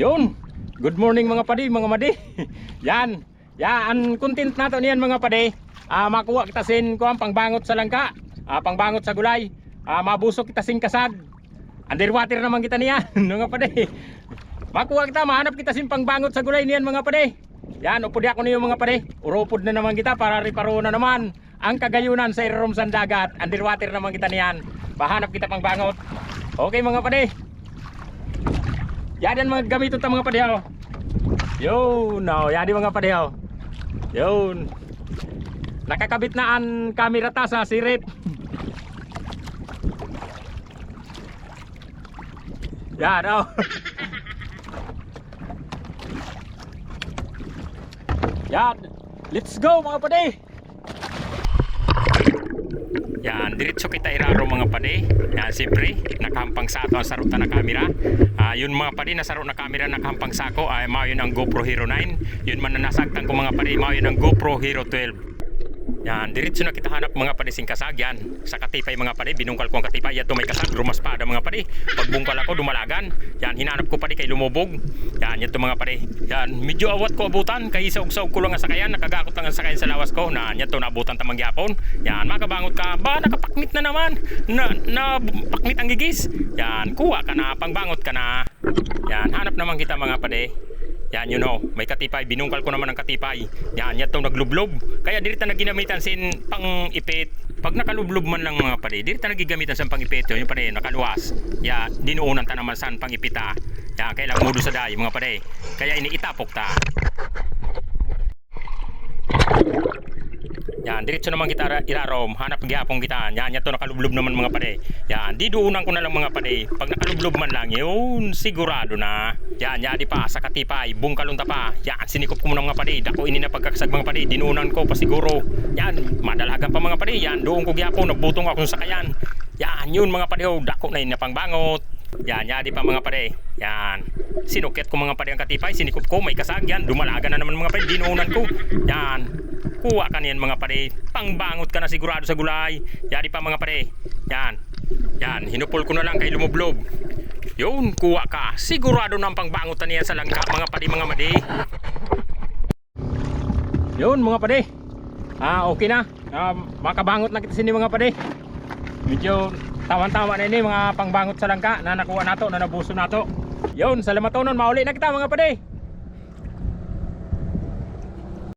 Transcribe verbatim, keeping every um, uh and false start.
Yun. Good morning, mga padi, mga madi. Yan. Ya, an content nato niyan, mga padi. Ah, makuha kita sin kuwan, pangbangot sa langka. Ah, pangbangot sa gulay. Ah, mabusok kita sin kasag. Underwater naman kita niyan, mga padi. Makuha kita, mahanap kita sin pangbangot sa gulay niyan, mga padi. Yan, upod ako niyo, mga padi. Uropod na naman kita para riparo na naman ang kagayunan sa irarom san dagat. Underwater naman kita niyan. Pahanap kita pangbangot. Okay, mga padi. Yan ang mga gamiton ta, mga padi, oh. Yun, oh, yan yung mga padi, oh. Yun. Nakakabit na ang camera ta sa sirip. Yan, oh. Yan. Let's go, mga padi. Yan, diretso kita iraro, mga padi. Yan, siyempre, nakahampang sa ato ang sarot na kamera. Ah, yun, mga padi, nasaro na kamera, nakahampang sa ako. Ay, mao yun ang GoPro Hero nine. Yun man na nasagtan ko, mga padi, mao yun ang GoPro Hero twelve. Yan, diretso na kita hanap, mga padi, sing kasag. Yan, sa katipay, mga padi, binungkal ko ang katipay. Yato may kasag, rumaspada, mga padi. Pagbungkal ako, dumalagan. Yan, hinanap ko, padi, kay lumubog. Yan, yato, mga padi. Yan, medyo awat ko abutan, kay saog-saog ko lang ang sakayan, nakagakot lang ang sakayan sa lawas ko. Na, yato, naabutan ta man gyapon. Yan, makabangot ka. Ba, nakapaknit na naman. Na, na paknit ang gigis. Yan, kuha ka na, pangbangot ka na. Yan, hanap naman kita, mga padi. Yan, yun, oh, may katipay, binungkal ko naman ang katipay. Yan, yato, naglublob. Kaya diri ta na ginamitan sin pang-ipit. Pag nakalublob man lang, mga padi, diri ta na gigamitan sa pang-ipit. Yun, yung padi, nakaluwas. Ya, dinuunan ta naman san pang-ipita. Yan, kailang modo sa day, mga padi. Kaya ini itapok ta. Yan, diretso naman kita ra-, irarom. Hanap gyapon kita. Yan, yato, nakalublob naman, mga padi. Yan, diduunan ko na lang, mga padi. Pag nakalublob man lang, yun, sigurado na. Yan, yadi pa, sa katipay, bungkalon ta pa. Yan, sinikop ko muna, mga padi. Dako ini na pagkakasag, mga padi. Dinuunan ko pa siguro. Yan, madalagan pa, mga padi. Yan, doon ko gyapon, nagbutong akong sakayan. Yan, yun, mga padi, oh, dako na yun na pangbangot. Yan, yadi pa, mga padi. Yan. Sinukyat ko, mga padi, ang katipay, sinikop ko, may kasag, yan, dumalagan na naman, mga padi, dinuunan ko. Yan. Kuha ka niyan, mga padi. Pangbangot ka na sigurado sa gulay. Yadi pa, mga padi. Yan. Yan, hinupol ko na lang kay lumublob. Yun, kuha ka. Sigurado na ang pangbangot na niyan sa langka, mga padi, mga madi. Yun, mga padi. Ah, okay na. Ah, makabangot na kita sini, mga padi. Medyo tawang-tawa na ini, mga pangbangot sa langka na nakuha nato, na nabuso nato. Yun, salamatonon, mauli na kita, mga padi.